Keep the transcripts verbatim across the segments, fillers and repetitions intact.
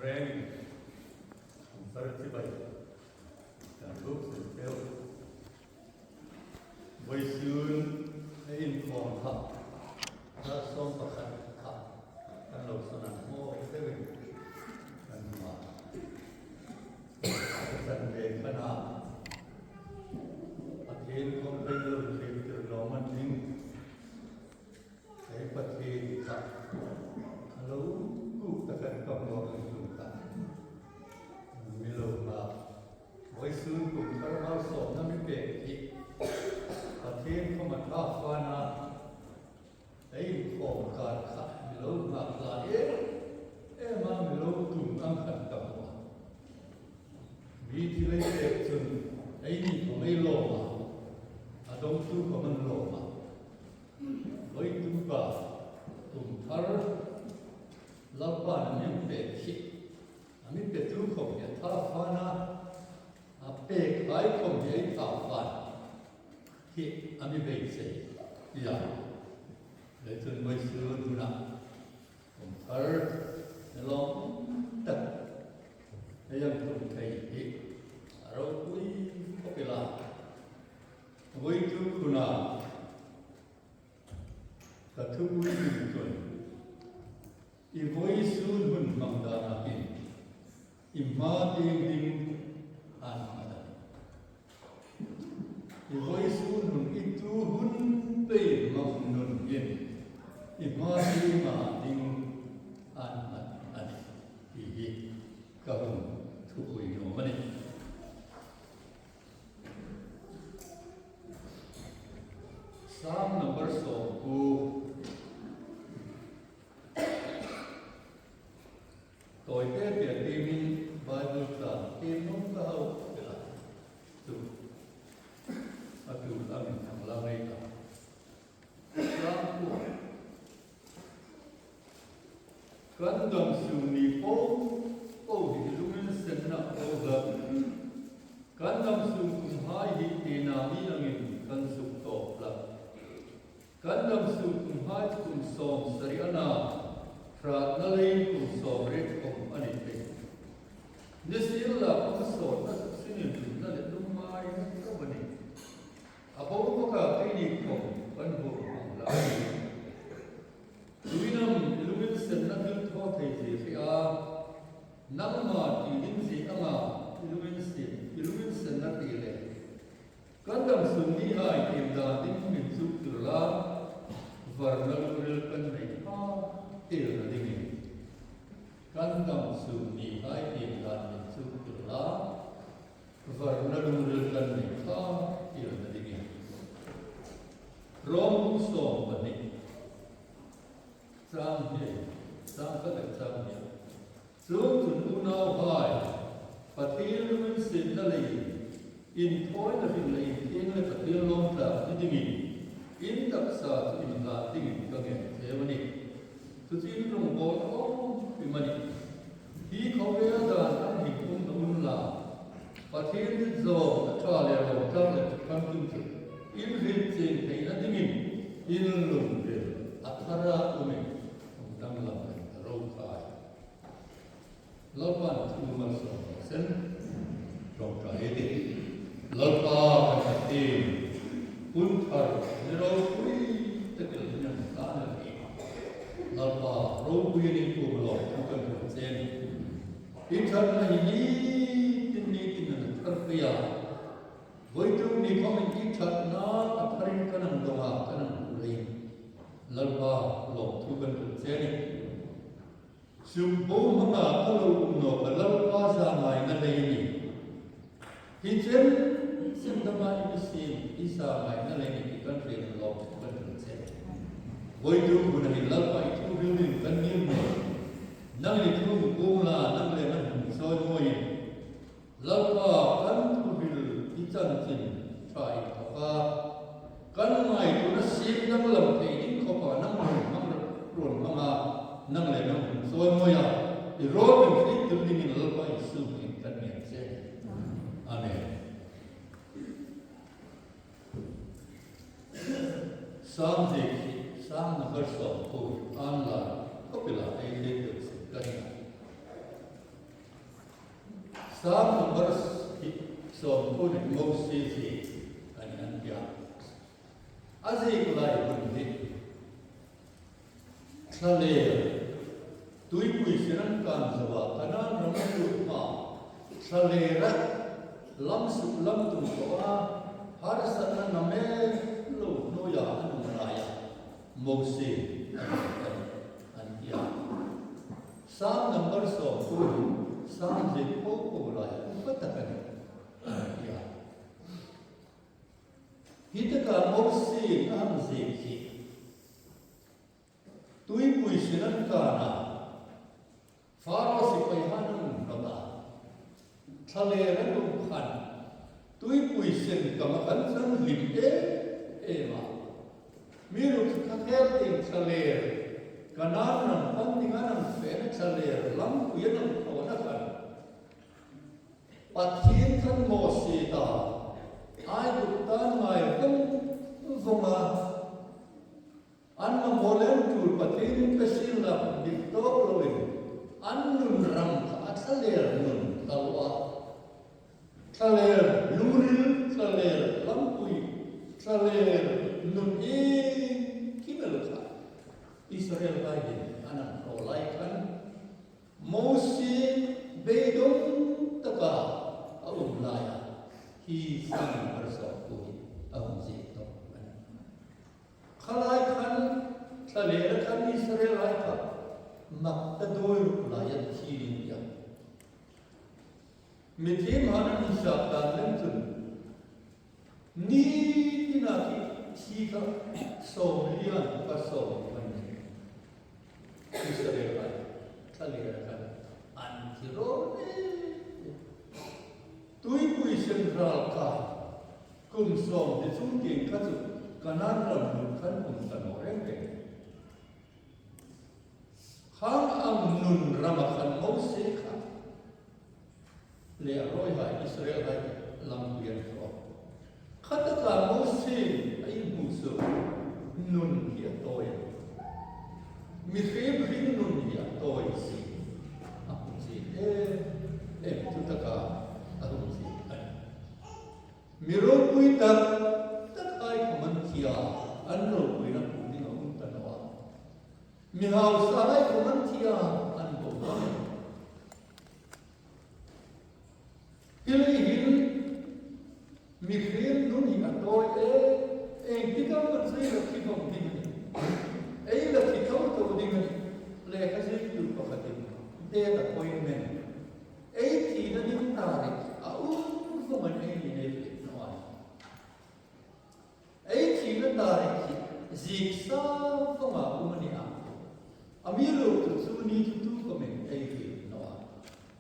Reng, kum thar chibai kan ruk sin cheu. Vawisun ei inkhawm kha thla sawm pakhat kha kan lo sawn an maw, seven kan hma. Kan ve kha na. Pathien khom ring lo ring tir lo man ding. Ei Pathien kha a lo kuk ta kan kam lo kan tum ta. Mi lo ma. Vawisun kum thar malsawmna mi pek hi Pathien khom a tha fana ei inkhawm kar kha mi lo ngak la em em a, mi lo tum ang khan ka hmu a. Mi thil ei pek chun eini khom ei lawm a, a dawngtu khom an lawm a. Vawituk a kum thar Lalpan a mi pek hi, a mi petu khom hi a tha fana, a pekhai khom hi ei tha fan hi a mi beisei. Ia. Leichun vawisun huna kum thar ni lawm tak ei hang tum thei hi a ropui khawp el a. Vawituk huna ka thupui ding chun, i vawisun hun hmang dana hin i hma tieng ding an hmang a. I vawisun hun, i tu hun pei hmang nun hin i hma tieng a ding an hmang a nih ti hi ka hung thupui nuom a nih. Sam number sawmkuo. Tawi te te timin Bible tlan tiem nuom ka hau tela. Tu. A tu ang in thang la ngei ta. Sawmkuo. Kan dam sung ni po po hi lunginsenna po hlak. Kan dam sung kumhai hi tienami angin kan zuk tawp hlak. Kan dam sung kumhai kum sawmsari a na, hratna leiin kum sawmriet khom a ni thei. Nisienla kan sawtna sinin rinna le lungngaina a ni. A bo bawka keini khom kan bo hmang la. Tuin am i lunginsenna thil thaw thei zie hre a, nangma ti ding zie anga i lunginsen, i lunginsenna ti le. Kan dam sung nihai tiem dan ding min chuk tir la, varna lungril kan nei kha, tielna dingin. Kan dam sung nihai tiem dan min chuk tir la, varna lungril kan nei kha, tielna dingin. Rom bung sawm pahni. Chang hi, chang khat le chang hni. Chuongchun unauhai, Pathien lunginsietna leiin, inthawina hrim le inthieng le Pathien lawm tlak ni dingin, in taksa chu inhlan dingin ka ngen cheu a nih. Chu chu in rongbawlna awm pi am a nih. Hi khawvel dan ang hin um naw unla, Pathien dit zawng a ṭha le lawm tlak le ṭhangkim chu in hriet chieng theina dingin in lungril a thara umin hung danglam ro khai. Lalpan thu malsawm raw se. Ṭawngṭai ei tih. Lalpa kan Pathien, hun thar ni ropui takin in hang tlan a nih. Lalpa, ropui ni kum lawm thu kan hril che a nih. I ṭhatna hi nitin nitin a thar pei a. Vawituk ni khomin i ṭhatna a tharin kan hang dawng a, kan hang hmu leiin, Lalpa, lawmthu kan hril che a nih. Suk bo hmanga ka lo um naw kha Lalpa zangaina lei a nih. Hi chen chen dama i mi siem, i zangaina lei a nih ti kan hriet, lawmthu kan hril che a nih. Vawituk hun a hin Lalpa, i thu hril dingin kan ngir nawh. Nangin i thu hung puong la, nang le nang hung chawimawiin, Lalpa, kan thu hril, i chanchin ṭha inthawka kan ngaituona siem danglam thei ding khawpa nang hung hmang, hung hmang a, nang le nang hung chawimawi a, i rawl hriettir dingin Lalpa Isu hmingin kan ngen che. Amen. Sam hi, Sam number sawmkuo an la, khawpela ei hriettir sin ka nih. Sam number hi sawmkuo ni Mosie ziek a nih an tia. A ziek lai hun hi thlalêr, tuipui sin an kân zoa Kanan ram a lut hma thlalêra lam suk lam tum tawh a, harsatna nuom lo hnuoia an um laia Mosie a hung kan an tia. Sam number sawmkuo hi Sam ziek po po laia upa tak a nih an tia. Hi taka Mosie a hang ziek hi tuipui sin an kân a, Pharaoh sipaihai an um hlak a, thlalêr an um khan tuipui sin kama khan chun hlim em em a. Amiruokchu kha khêl tieng thlalêr, Kanan ram pan dinga an fena thlalêr lampui an hang thawna khan Pathien khan Mosie ta Aigupta ngai vawng vawng a, an mamaw lem tul Pathienin pe sien la dik tawk loin an nun ram kha a thlalêr nun ta lo a. Thlalêr lungril, thlalêr lampui, thlalêr nun iengkim el kha Israelhai hin an hang thaw lai khan Mosie beidong taka a um laia hi Sam number sawmkuo hi a hung ziek tawk a nih. Kha lai khan thlalêra khan Israelhai kha mak ta dawi ruk laia thi an tia. Mithiemhai an hisap dan lem chun ni tina khi thi kha sawmli an pa sawm an ni. Israelhai thlalêra khan an thi raw le. Tuipui sin ral kha kum sawmli chung tieng kha chu Kanan ram lut khan um ta naw reng reng. Khang ang nun rama khan Mosie kha le a ruolhai Israelhai lampui an thaw. Kha taka Mosie a inhmu chu nun hi a tawi. Mihriem hring nun hi a tawi si. A hmu si em em chu taka a hmu si. Mi ropui tak takhai khawm an thi a, an ropuina hmu ding a um ta naw a. Mi hausahai khawm an thi a, an bo a. Hi lei hin mihriem nun hi a tawi em em, iengtik am a nih ei la thi vawng ding a nih. Ei la thi tho tho ding a nih. Lekha ziektu pakhatin date appointment, ei thina ding tarik a um vawng a nih, ei ni nei naw a. Ei thina tarik hi ziek sa vawng a um a nih a. Amiruokchu chu ni chu tu khawmin ei hriet naw a.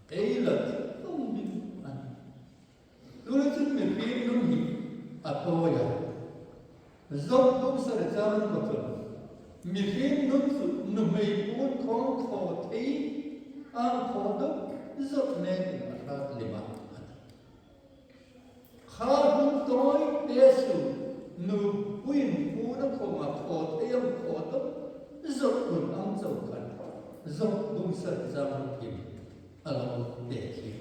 Ei la thi vawng ding a nih. Chuleiin chun mihriem nun hi a tawi a. Job bung sari chang pakhat chun mihriem nun chu nuhmei puon khawm thaw thei, ang thaw dawk zot nekin a hrat lem a. Kha hun tawi te chu nuhmei puon khawma thaw thei, ang thaw dawk zot hun ang chau khan Job bung sari chang hin a lo tekhi.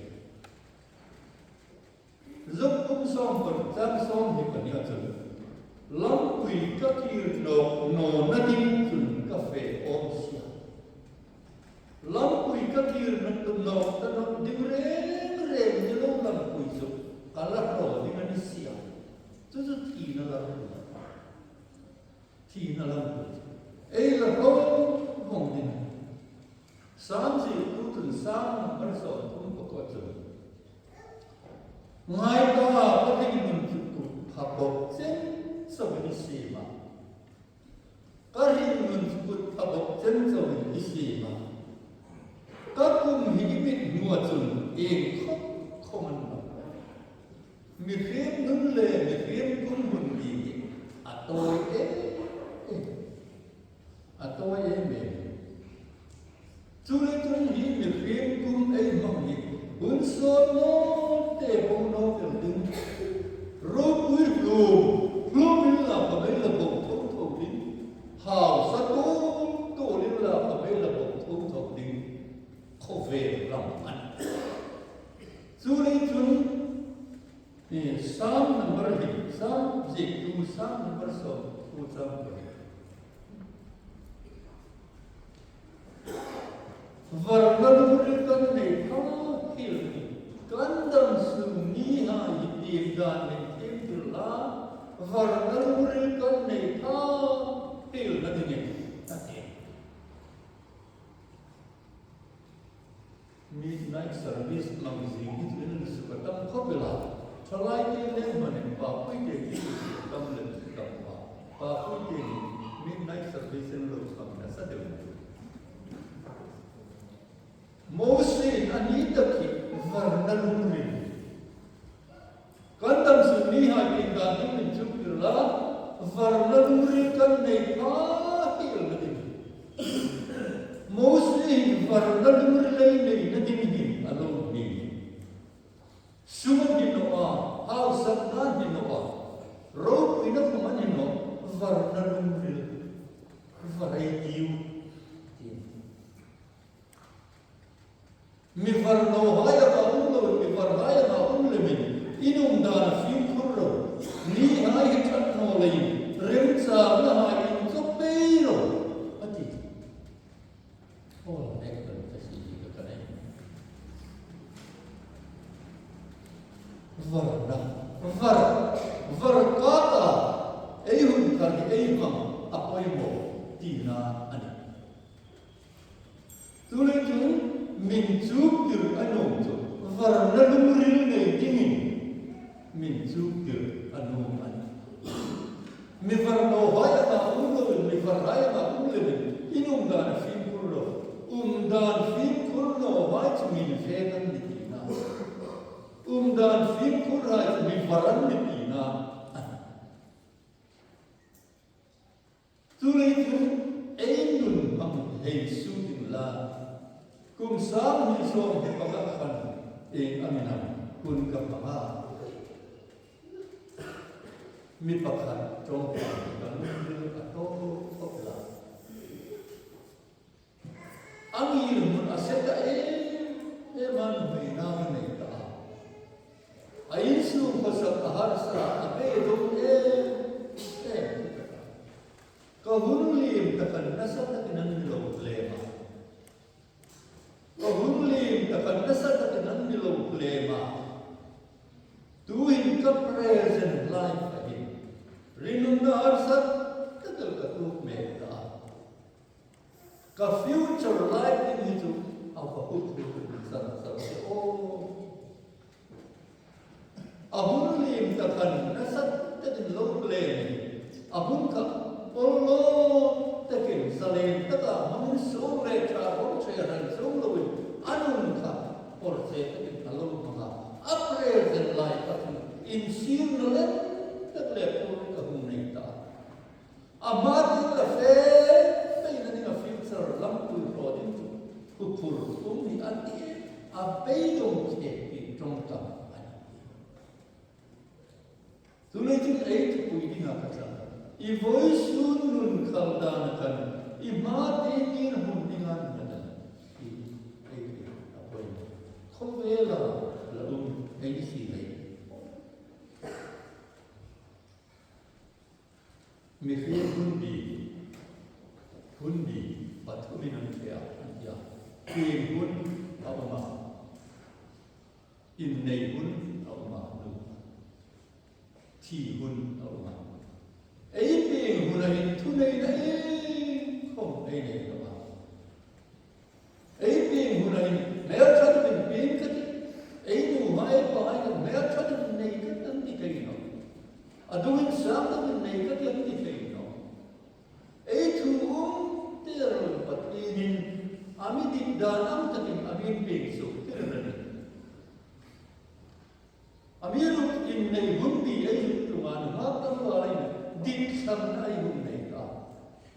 Job bung sawm pakhat chang sawmhni pahni a chun, lampui ka kir nawk nawna ding chun ka fe awm si a. Lampui ka kir nawk ta nawk ding reng reng ni lo lampui chu ka la hraw ding a ni si a. Chu chu thina lampui. Thina lampui. Ei la hraw vawng ding. Sam ziektu chun Sam number sawmthum pakhat chun, ngai ta, ka hringnun chu kut pha bawk chen chauin i siem a. Ka hringnun chu kut pha bawk chen chauin i siem a. Ka kum hi i mithmua chun ieng khawp khawm a ni nawh. Mihriem nun le mihriem kum hun ding hi a tawi em em. A tawi em em. Chuleiin chun hi mihriem kum ei hmang hi hun sawt naw te bo naw fel ding. Ropui hlum, hlum inla khawm ei la bo tho tho ding. Hausa tum tum inla khawm ei la bo tho tho ding. Khawvel ram a nih. Chuleiin chun, eh, Psalm number hi, Psalm ziektu, Psalm number sawm, ku chang ko. Varna lungril kan nei pha hiel ni, kan dam sung nihai hi tieng dan min thiem tir la, varna lungril kan nei pha hielna dingin, a ti. Midnight service hmang zing hi chu in suk a tam khawp el a. Ṭhalaite le hmang in papuite hi suk a tam le tam a. Papuite hi midnight service in lo hmang nasa deu. Mosie in a ni tak hi varna lungril. Kan dam sung nihai tieng dan ding min chuk tir la, varna lungril kan nei pha hielna ding. Mosie hin varna lungril ei neina ding hin a lo hni. Sum an hni naw a, hausakna an hni naw a, ropuina khawm an hni naw, varna lungril. Var ei tiu, ti. Mi var nawhai anga um lo, mi varhai anga um lemin, in um dan a fimkhur ro. Nihai hi ṭhat naw leiin, remchangnahai inchawk pei ro, a ti. Aw, mek kan ka si hi ka kan ei. Varna, var, var kata, ei hun kar hi ei hmang a poimaw tina a nih. Chuleiin chun min chuk tir a nuom chu, varna lungril nei dingin min chuk tir a nuom a nih. Mi var nawhai anga um loin, mi varhai anga um loin, in um dan a fimkhur ro. Um dan fimkhur nawhai chu min fe kan ni tina. Um dan fimkhurhai chu mi var an ni tina. Chuleiin chun ei nun hmang hei suk inla. Kum sang hni sawm hni pakhat khan ieng am inam hun ka hmang a. Mi pakhat ṭawngṭai ka lungril a thaw khawp la. A ngirhmun a se ta em em a, nuhmeina a nei ta a. A insung khawsak a harsa a, a beidong em em. Ka hun liem ta khan nasa takin an mi lo claim a. Ka hun liem ta khan nasa takin an mi lo claim a. Tuhin ka present life a hin rinumna harsa tak el ka tuok mek ta a. Ka future life ding hi chu a va hut hut hut san san se aw. A hun liem ta khan nasa takin lo claim. A hun kha pawl lo takin zalen taka hmangin suol le ṭha rawng ṭhe ran chuong loin a nun kha pawrche takin a lo hmang a. A present life a hin insirna lem tak le pawl ka hung nei ta. A hma ding ka fe, fe na ding a future lam tu ro ding chu, ku phur um ni an ti, a beidong che ti ṭawngṭai a ni. Chuleiin chun ei thupui dinga ka tlan. I vawisun nun khal dan khan, i hma ding in hun ding an na dan. I, ei, ei, a point. Khawvela la um, ei si lei. Mihriem hun bi, hun bi, pathumin an fe a, an tia. Pieng hun a um a, innei hun a um a, thi hun a um a. Ei pieng hun a hin thuneina ei khawm ei nei lo a. Ei pieng hun a hin hmel ṭha dingin pieng ka tih. Ei nuhai, ei pahai kha hmel ṭha dingin nei ka tih an ti thei naw. A dungin sang dingin nei ka tih an ti thei naw. Ei thu um te ro Pathienin a mi dit dan ang takin a mi pieng suok tir a nih. Amiruokchu innei hun bi ei zuk tlung a, nunghak tlangval ei dit thlanna ei hung nei ta.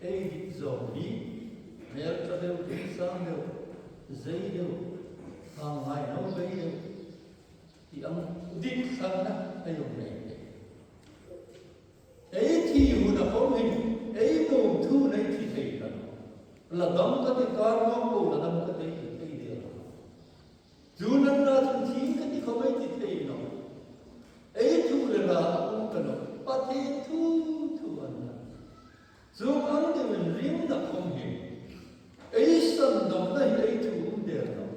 Ei dit zawng hi hmel ṭha deu, insang deu, zei deu, hang ngai naw bei deu ti ang dit thlanna ei hung nei. Ei thi hun a khawm hin ei nuom thu nei thi thei ta. La dam ka ti kar nawk lo, la dam ka ti thei deu. Chu nana chun thing ka ti khom ei ti thei nawh. Ei thu le la a um ta nawh. Pathien thu thu a na. Chuong ang deuin ringna khom hi ei sandamna hi ei thu um der nawh.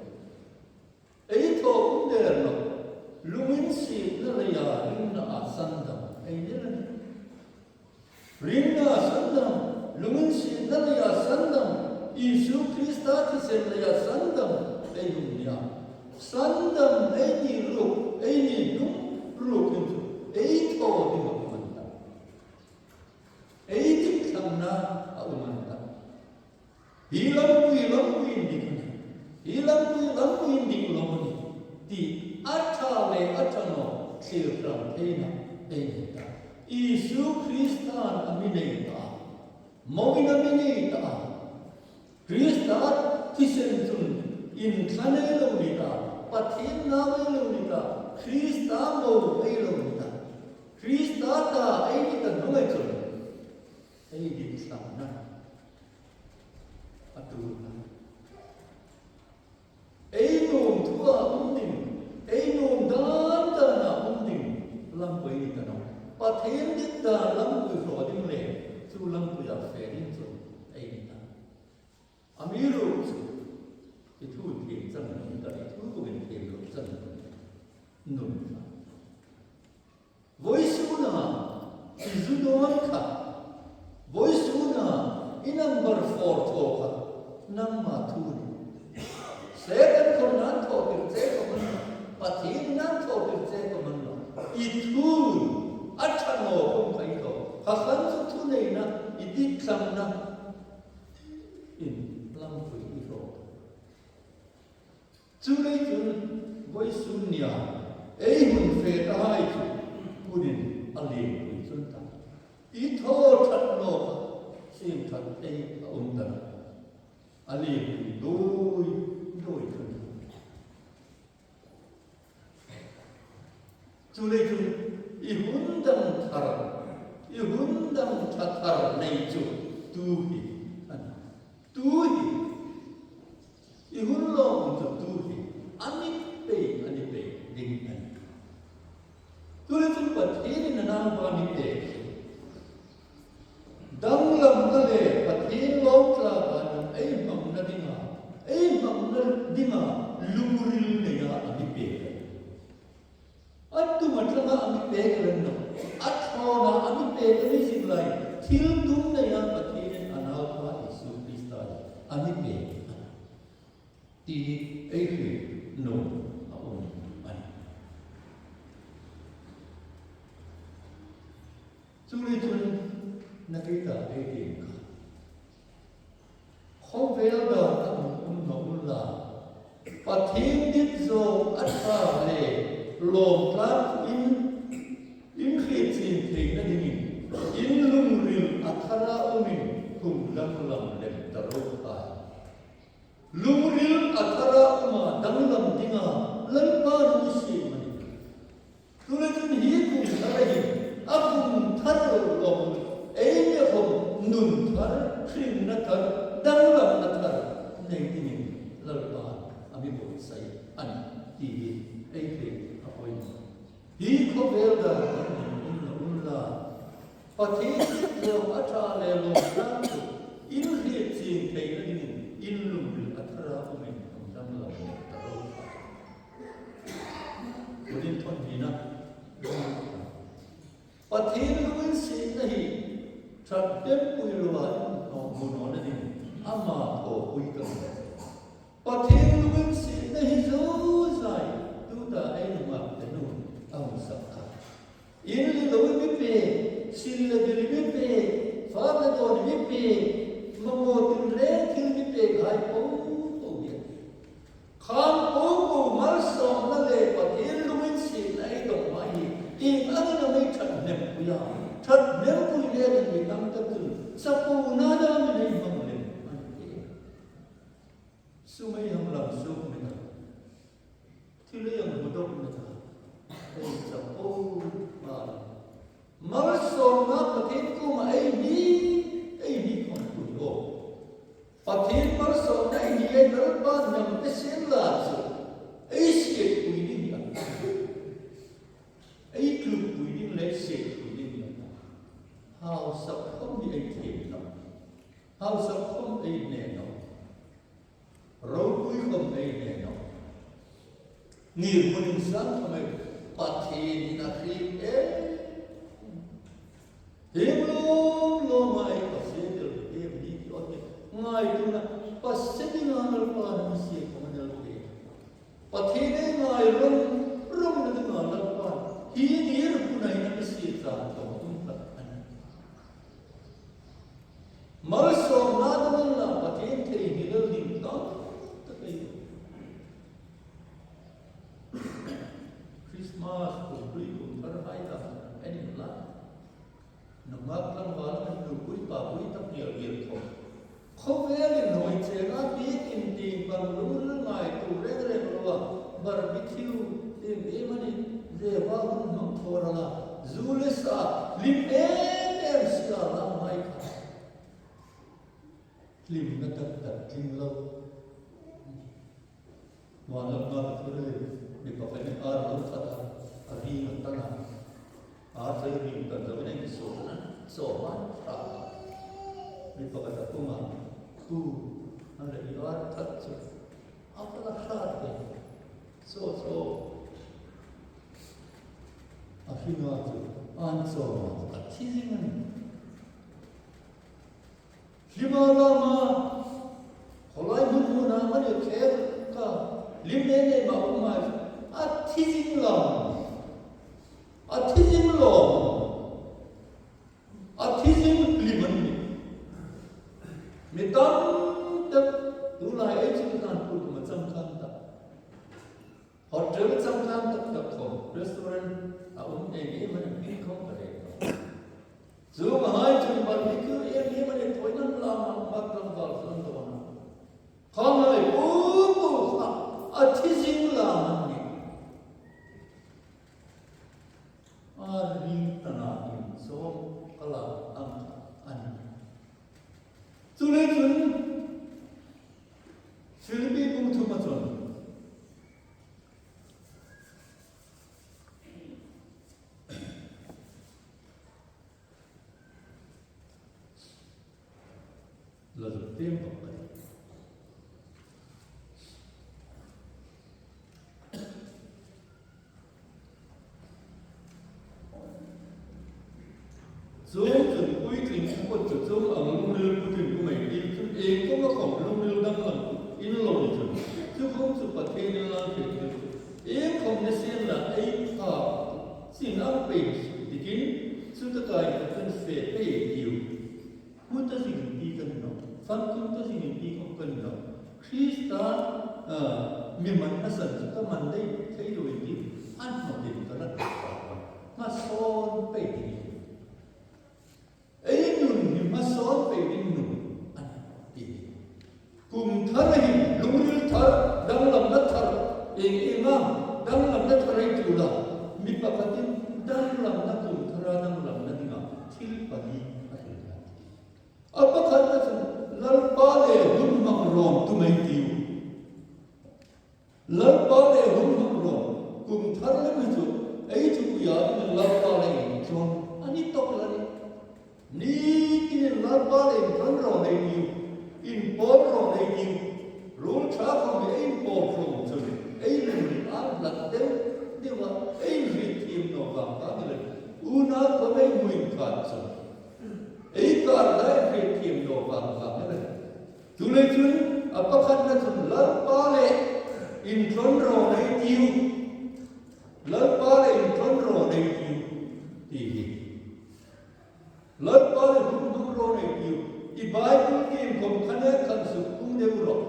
Ei thaw um der nawh. Lunginsietna leia ringna a sandam ei ni a nih. Ringna sandam, lunginsietna leia sandam, Isu Krista thisen leia sandam ei um nih a. Sandam ei ni ruok, ei ni hnung ruok hin chu ei thaw ding a um an ta. Ei dikthlangna a um an ta. Hi lampui lampui indik a nih. Hi lampui lampui indik lo a nih. Ti a ṭha le a ṭha naw thlir ṭan theina ei ni ta. Isu Kristan a mi nei ta. Moin a mi nei ta. Krista thisen chun inthlanin lo ni ta. Pathien nau ei lo ni ta. Krista mo ei lo ni ta. Krista ta ei ni ta hnung ei chun ei dikthlangna a tul a. Ei nuom thua um ding, ei nuom dan dana um ding lampui ei ni ta nawh. Pathien dit dan lampui hraw ding le, chu lampuia fe ding chu ei ni ta. Amiruokchu, i thu thiem chang naw ni ta, i thu kumin thiem lo chang naw ni ta. Nun kha. Vawisuna i zu dawn kha, vawisuna i number four thaw kha, nangma thu a nih. Setan khawm an thaw tir che khawm a ni naw, Pathienin an thaw tir che khawm a ni naw. I thu a ṭha naw khawm kha i thaw. Kha khan chu thuneina, i dikthlangna in lampui i hraw. Chuleiin vawisun nia ei hun fe ta hai chu kunin a lienpui chun ta. I thaw ṭhat naw kha, siem ṭhat ei a um ta. A lienpui dawi dawi chun. Chuleiin i hun dang thar, i hun dang ṭha thar nei chu tu hi a nih. Tu hi, i hun lawm chu tu hi, a mi pek, a mi pek ding a nih. Chuleiin Pathienin a naupa a mi pek. Danglamna le Pathien lawm tlaka ei hmangna dinga, ei hmangna dinga lungril neia a mi pek. A tum a tlanga a mi pek el a ni naw. A thlawna a mi pek a ni zing lai. Thil tum neia Pathienin a naupa Isu Krista a mi pek. Ti ei hriet nuom a um a nih. Chuleiin nakie ta ei tiem kha. Khawvel dang a um naw unla. Pathien dit zawng a ṭha le lawm tlak in, in hriet chieng theina dingin, in lungril a thara umin khum danglam lem ta ro khai. Lungril a thara uma danglam dinga Lalpan a mi siem a nih. Chuleiin hi khum thar hi, a khum thar lawm, ei ni khom nun thar, hringna thar, danglamna thar nei dingin Lalpan a mi buotsai a nih ti hi ei hriet a poimaw. Hi khawvel dang a um naw unla. Pathien dit zawng a ṭha le lawm tlak chu in hriet chieng theina dingin in lungril a thara umin khum danglam ta ro. Kutin thon hina. Pathien lunginsietna hi ṭhat hmempui loa in hmu nawna dingin ama thawpui ka hmu. Pathien lunginsietna hi zozai tuta ei nunghak te nun a hung sak kha. In le lo i mi pek, sil le bil i mi pek, fak le dawn i mi pek, mamaw tin reng thil i mi pek hai po po hi a tih. Khang po po malsawmna le Pathien lunginsietna ei dawng hai hi, ieng angin am ei ṭhat hmempui a? Ṭhat hmempui le ding mi tam tak chun, chapona dam ei hmang lem a ni tih. Sum ei hang lam suk met a, thil ei hang hmu dawk met a, ei chapo a. Malsawmna Pathien kuoma ei ni, ei ni khawmpui aw. Pathien malsawmna ei ni ei Lalpa hnam te sien la chu, ei khawm ei thiem nawh. Hausa khawm ei hne nawh. Ropui khawm ei hne nawh. Ngirhmun insang khawm ei Pathienin a hriet e. Hieng lawm lawma ei pasie tel hi ni ti awt ni. Ngaituona pasie dinga Lalpan mi sie khawm a ni el e. Pathien ei ngai rum rum na dinga Lalpan hi ngirhmun ei na mi sie tlang khawm a tum tak a nih. Malsawmna dang la Pathien theinghil ding tam tak ei. Christmas, kum hlui, kum thar hai ta en la. Nangma tlangval kan nupui papui tak ni a vial khawm. Khawvelin hoi chena ti tin tin bang lungril ngaituo reng reng loa. Barbecue, em em a ni, zeva hun hmang thawra la. Zu le sa, hlim em em sia la mai kha. Hlimna tak tak tling lo. Hnuhnungna ka thur le, mi pakhat in ar lo khat a, a ring a tan a. Ar thei ring tan zo in a insawn a, saw man ta. Mi pakhat a pung a, tu, a le i ar that chu. A pala hrat te. Saw, saw. A hring a chu, an chaw a, a thi zing a nih. Hlim a lam a, khawlai hmun hmun a, mani kher ka, hlim nei nei ma um a, a thi zing lam, a thi zing lawm, a thi zing hlim a nih. Mi tam tak, tulai ei chu kan pu ma chang kan ta. Hotel changkang tak tak khawm, restaurant a um em em a, hming khawm ka rei. Chuonghai chun barbecue em em a, thawina lam a, mak lam val chuong dawn a. Khanghai pu pu kha, a thi zing lam a nih. A ring tana in sawm kala ang a nih. Chuleiin chun, Philippi bung thuma chun, la zuk tiem bawk ka ti. Chuongchun puitling upat chu chuong ang lungril putin um ei ti chun, ieng kawma khawm lungril danglam in lo ni chun, chu khawm chu Pathienin a hriet tir. Ieng khawm ni sien la ei pha chin ang pei tikin, chu taka ei chun fe pei ei tiu. Pu ta zing ti kan no, famkim ta zing ti kan no. Krista, ah, mi man a san chu ka man dai thei lo ti, an no tin ka la ta pa. Ma son pei ti. Ei nun hi ma son pei ding nun an ti. Kum thar hin lungril thar, danglamna thar, eng eng a, danglamna thar ei tu la, mi pakhatin danglamna kum thara danglamna dinga thil pali a hril a. A pakhatna chun Lalpa le hun hmang rawn tum ei tiu. Lalpa le hun hmang rawn, kum thar lem hi chu, ei thupuia dingin Lalpa le intlawn a ni tawk la ni. Ni tinin Lalpa le intlawn rawn ei tiu, inpawl rawn ei tiu. Ruol ṭha khawm ei inpawl rawn chun, ei lungin an hlat deu deu a, ei hrietthiem naw vang vang le. Unau khawm ei hmu inkhât chun, ei kâr lai hrietthiem naw vang vang le. Chuleiin chun a pakhatna chun Lalpa le intlawn rawn ei tiu. Lalpa le intlawn rawn ei tiu. Ti hi. Lalpa le hun hmang rawn ei tiu. I Bible tiem khawm khan e khan suk tum deu rawh.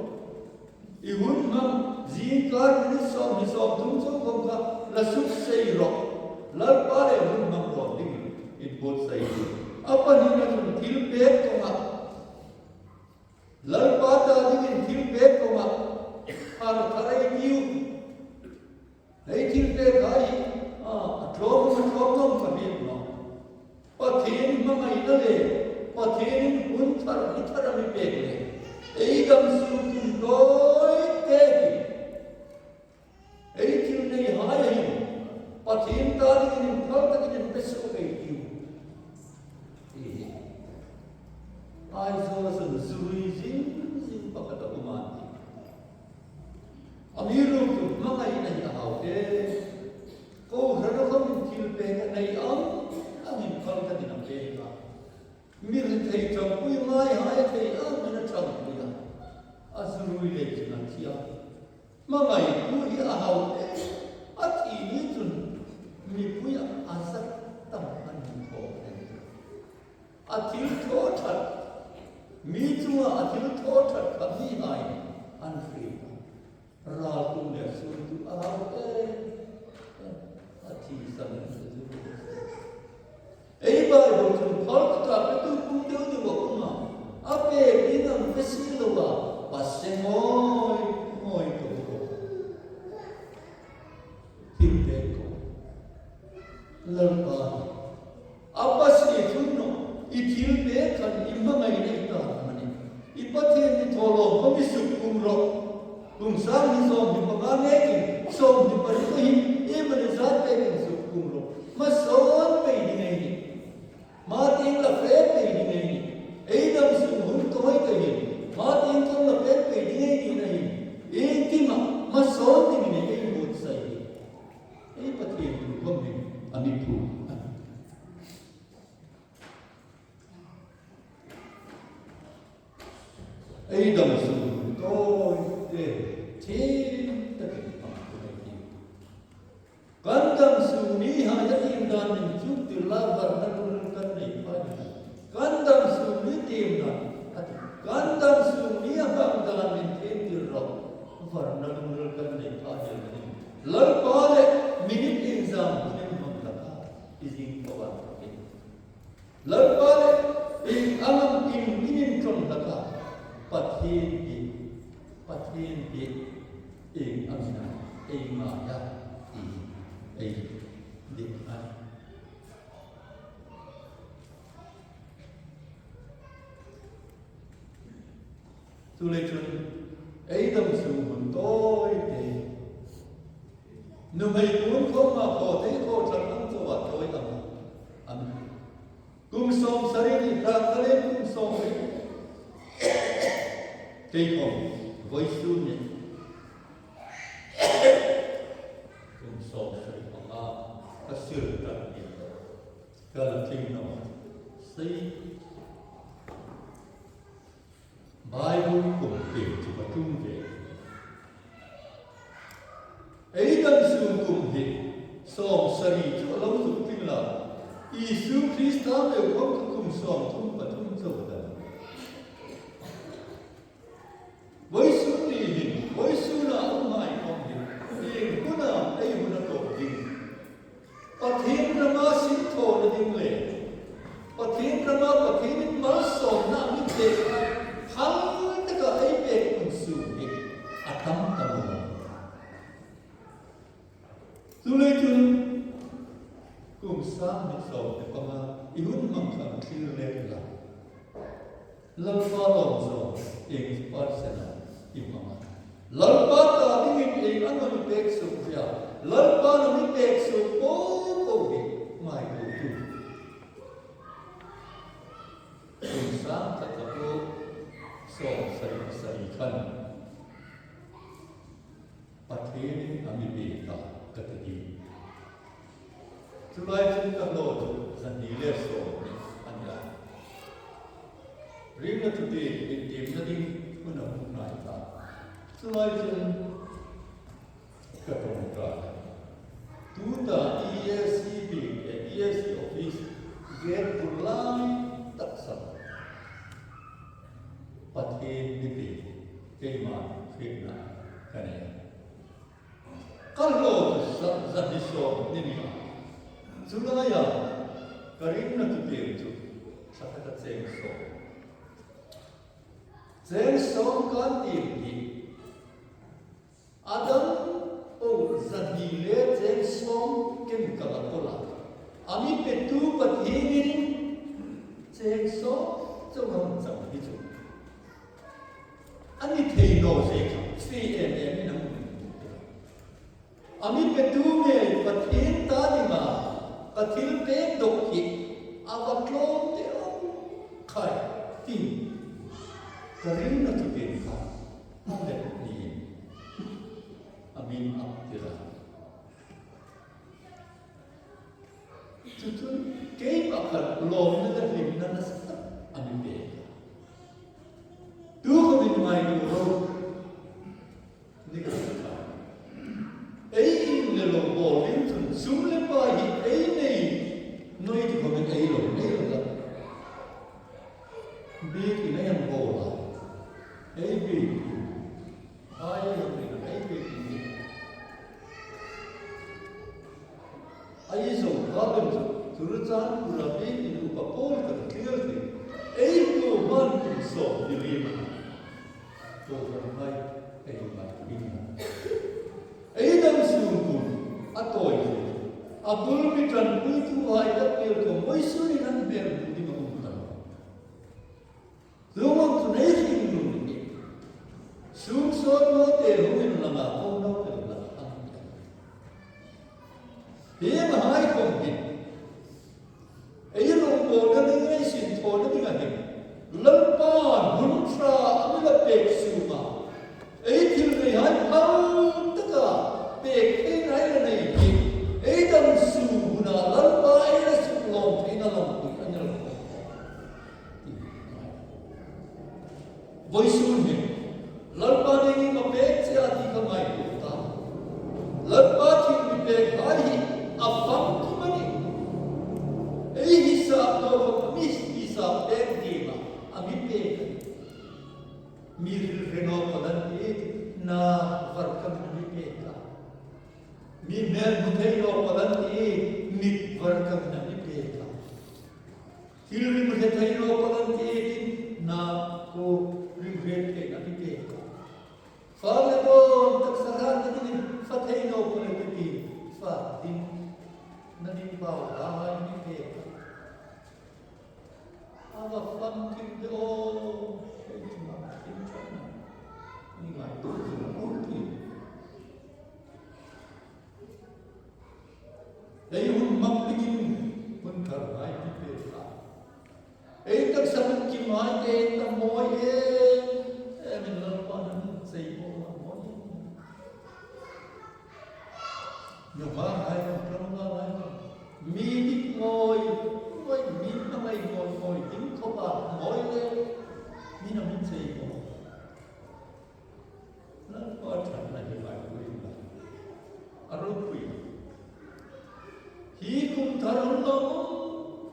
I hun hmang zingkar minute sawm hni sawm thum chau khawm kha la suk sei rawh. Lalpa le hun hmang rawn dingin inbuotsai ei tiu. A pahnina chun thil pek kawnga Lalpa ta dingin thil pek kawnga, thar thar ei tiu. Ei thil pek hai, a, a tlawm, a tlawm tlawm ka hriet naw. Pathien hmangaina le, Pathienin hun thar, ni thar a mi pek le. Ei dam suk tum tawi te hi. Ei thil nei hai hin, Pathien ta dingin inphal takin inpe suok ei tiu. Ei. Ui le chun a thi a. Hmangaitu hi a hau e. A thi ni chun mipuia a zat tam an thaw e. A thil thaw ṭhat. Mi chunga a thil thaw ṭhat kha mihai an hriet a. Raltu le suntu a hau e. A thi san chu. Ei Bible chun phal taka petu kum deu deu a um a. A pek ding ang pe si lo a, pa se ngoi, ngoi to ko. Thil pek ko. Lalpa. A pa si chun no, i thil pek khan i hmangai nei ta mani. I Pathien ni thaw lo, ko mi suk kum ro. Kum sang hni sawm hni panga nekin, sawm hni pariet hin, i mani zat pekin suk kum ro. Hmasawn pei ding ei nih. Hma tieng la fe pei ding ei nih. Ei dam sung hun tawi ta hin, hma tieng khom la fe pei ding ei nih na hin. Iengkima, hmasawn ding ei nih ei buotsai hi. Ei Pathien thu khom hin, a mi phu. Ei dam sung tawi te, thiem takin hmang tum ei tiu. Kan dam sung ni hai a tiem dan min chuk tir la, varna lungril kan nei pha ni. Kan dam sung ni tiem dan, a ti. Kan dam sung ni a hmang dan min thiem tir ro, varna lungril kan nei pha ni. Lalpa le minute iengzam hun hmang hlak a, i zing ko a. Lalpa le, ieng ang am in, in inṭawng hlak a, Pathien hi, Pathien hi, ieng ang am a, ei ngai a, ti ei dik a. Chuleiin chun, ei dam sung hun tawi te. Nuhmei puon khom a, khaw thei khaw ṭhat ang chauh a tawi ang. Amen. Kum sawmsari ni ta ka le kum sawmriet. Kei khom, vawisun ni. Kum sawmsari panga, ka sir ta ni. Ka la tling naw. Sei. Bible kum pek chu ka tum ve. Ei dam sung kum hi sawmsari chu a lo zuk tling la. Isu Krista meu khom chu kum sawmthum pathum chauh a dam. Vawisun ni hin, vawisuna umhai khom hin, ieng huna ei huna tawp ding. Pathien rama sinthawna ding le Pathien rama Pathienin malsawmna mi pek a, phal taka ei pek hun sung hi a tam ta lo. Chuleiin chun kum sang hni sawm hni panga i hun hmang khan thil le la. Lalpa lawm zawng ieng percent-a i hmang a? Lalpa ta dingin ieng ang am i pek suk ria? Lalpa na mi pek suk po po hi ngai ko tu. Kum sang khat ka po sawmsari sari khan Pathienin a mi pek a ka ti ding. Chu lai chun ka hlaw chu zahni le sawm a ni a. Ringna thutiem intiemna ding hun a hung hnai ta. Chu lai chun ka ṭawngṭai. Tuta E A C building, E A C office gate bul lai tak san Pathien mi pek keima hrietna ka nei. Ka hlaw chu zahni sawm ni a. Chu laia ka ringna thutiem chu ṭha taka cheng sawm. Cheng sawm kan tiem hi a dam po zahni le cheng sawm chemkal a kawl a. A mi petu Pathienin cheng sawm chauh a chang hi chu. A ni thei naw se kha, C N N in a hung. A mi petu ngei Pathien ta dinga ka thil pek dawk hi a va tlawm te aw khai ti. Ka ringna thutiem kha a let niin a min ap tir a. Chu chu keima khan lawmna le hlimna nasa tak a mi pek. Tukhawmin ngaituo ro. San kura pe ni upa Paul kan thlir thei. Ei lo man kum sawm ni lima. Kohranhai, ei mai kum. Ei dam sung kum a tawi thei. A bul mi ṭanpuituhai tak vel khom vawisun hin an hmel hmu ding a um ta. Chuong chu nei hring nun hi. Sum sawt naw te hung inlanga, ko naw te la ang. Hi ma hai khom hi. Ei lo bawlna ding, ei sin thawna ding a hin. Lalpa hun ṭha a mi la pek suma. Ei thil nei hai phal taka pek thei hai la nei hi. Ei dam sung huna Lalpa ei la suk lawm theina lampui a ni lo. Vawisun hin Lalpa dingin a pek che a ti kha ngaituo ta. Lalpa thil mi pek hai hi a famkim a nih. Ei hisap lo kha mi hisap pek ding a, a mi pek a nih. Mi hril hre naw pal an ti, na var kam na mi pek a. Mi hmel hmu thei naw pal an ti, mit var kam na mi pek a. Thil rim hre thei naw pal an ti, na ko rim hre thei na mi pek a. Fa le dawn taksa hratna dingin fa thei naw pal an ti, fa ding na ding bau ta hai mi pek a. A va famkim de aw, ei chunga kim chang. Ni ngai tu chunga um ti. Ei hun mak dingin hun thar hai mi pek a. Ei taksa hun kim hai ei ta mawi e. Ei min Lalpa nan sei mawi mawi. Nuhmei hai, tlangval hai. Mi dik mawi, mawi, mi hmangai mawi, mawi ding khawpa mawi le. Mi na min sei mawi. Lalpa ṭhatna hi ngaipui la. A ropui. Hi kum thar hun lo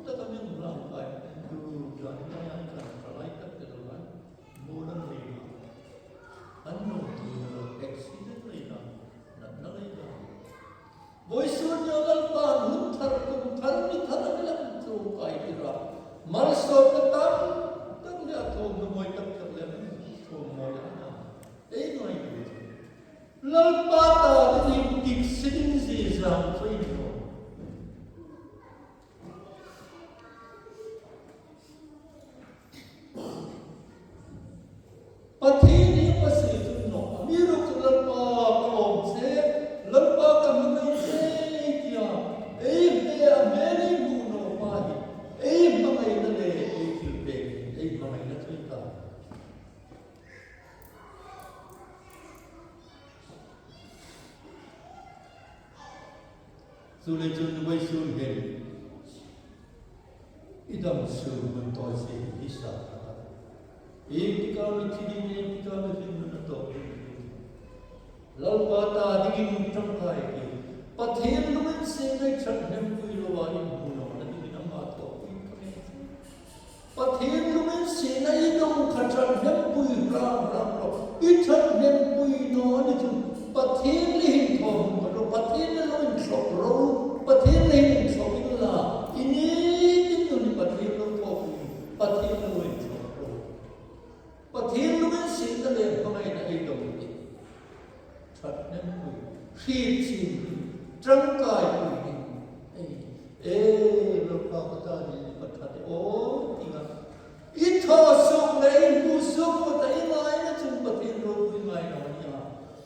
taka mi hung lang pai. Du jan mai an kan ṭhalai tak te lo lai. Motor nei na. An lo tu lo accident nei na. Natna nei na. Vawisun nia Lalpa hun thar kum thar mi thar mi lam chu kai tira. Malsawmna tam tak le a thawmna mawi tak tak le a thawm mawi a na. Ei nuoi tu. Lalpa ta dingin dik si ding zie zang chu ei nuoi. Pathien hi Pathien chu naw, amiruokchu Lalpa ka lawm che, Lalpa ka hmangai che tia, ei hme a hme nei hmu naw pa hi, ei hmangaina le ei thil pek, ei hmangaina chu ei ta. Chuleiin chun vawisun hin i dam sung hun tawi si hi sa. Ieng tika mi thi ding, ieng tika mi hringnun a tawk ding. Lalpa ta dingin ṭangkai ti. Pathien lunginsietna ṭhathnem pui loa inhmu nawna dingin ama tawk ding ka nei. Pathien lunginsietna i dong kha ṭhathnem pui hram hram ro. I ṭhathnem pui naw ni chun Pathien le hin thaw hung ka ro. Pathien le lo inthlop ro. Pathien le hin inthlop inla. I ni tin nun Pathien lo thaw pui. Pathien le lo inthlop ro. Pathien lunginsietna le hmangaina ei dong ni. Ṭhathnem pui, hriet ching, ṭangkai pui ni. Ei, ei, Lalpa ka ta ni, ka ṭha de aw, ti nga. I thaw suok le, i hmu suok le, i ngaina chun Pathien ropui ngai naw nia.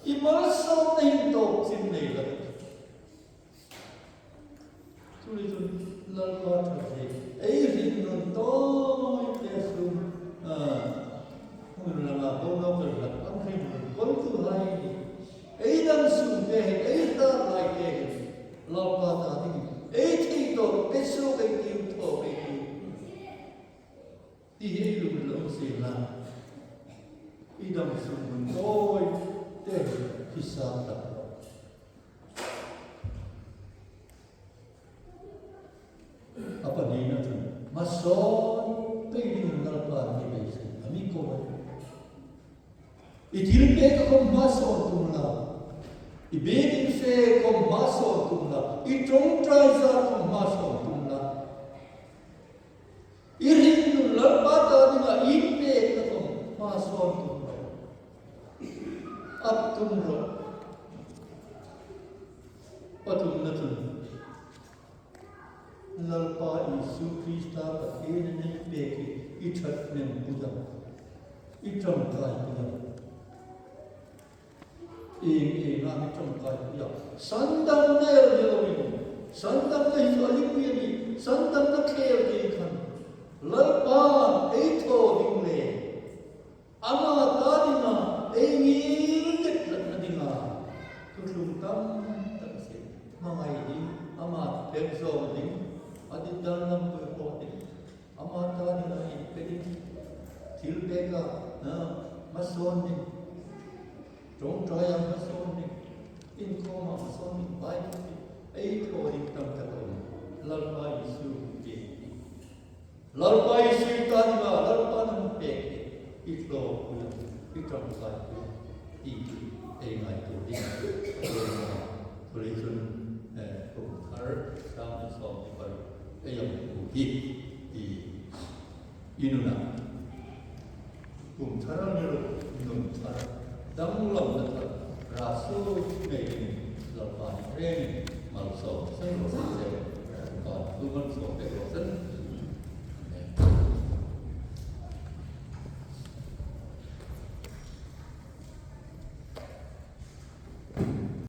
I malsawmna hin tawk chim nei la. Chuleiin chun Lalpa ṭha thei, ei hringnun tawi te sung, a, hmun lama bo naw kal hlak ang hringnun kawltuhai, ei dam sung te, ei hla lai te, Lalpa ta ding, ei thei tawk, ei suok, ei tiem thaw, ei tiem. Ti hi ei lungril a um sien la. I dam sung hun tawi te hi sa ta. A pahnina chun, hmasawn pei dingin Lalpa mi beisei, a mi ko. I thil pek khom hmasawn tum la. I biekin fe khom hmasawn tum la. I ṭawngṭai zar khom hmasawn tum la. Ap tum ro. Pathumna chun, Lalpa Isu Krista Pathienin a pêk hi i ṭhatnempuia, i ṭangkaipui a. Ieng ienga mi ṭangkaipui a? Sandamna el ni loin, sandamna hi a lipui a nih, sandamna ṭhe ding khan Lalpa'n ei thaw ding le ama ta dinga ei ngir det latna dinga thuthlung tam tak a siem. Hmangai ding, ama pek zawm ding, a ditdang lampui hraw ding, ama ta dinga inpe ding, thil peka, a, hmasawn ding, ṭawngṭaia hmasawn ding, inkhawma hmasawn ding, Bible ei thaw ding tam tak a um. Lalpa Isu hi Lalpa Isu ta dinga Lalpa'n a pêk hi i thlawpui a, i ṭangkaipui a ti ei ngaituo ding. Chuleiin chun, eh, kum thar sâng sawm pali ei hung hmu hi, i, i nuna kum thar a ni lo, nun thar, danglamna thar, ra su nei ding, Lalpa ni reng, malsawm seng raw se, Lalpa thu malsawm pek raw se.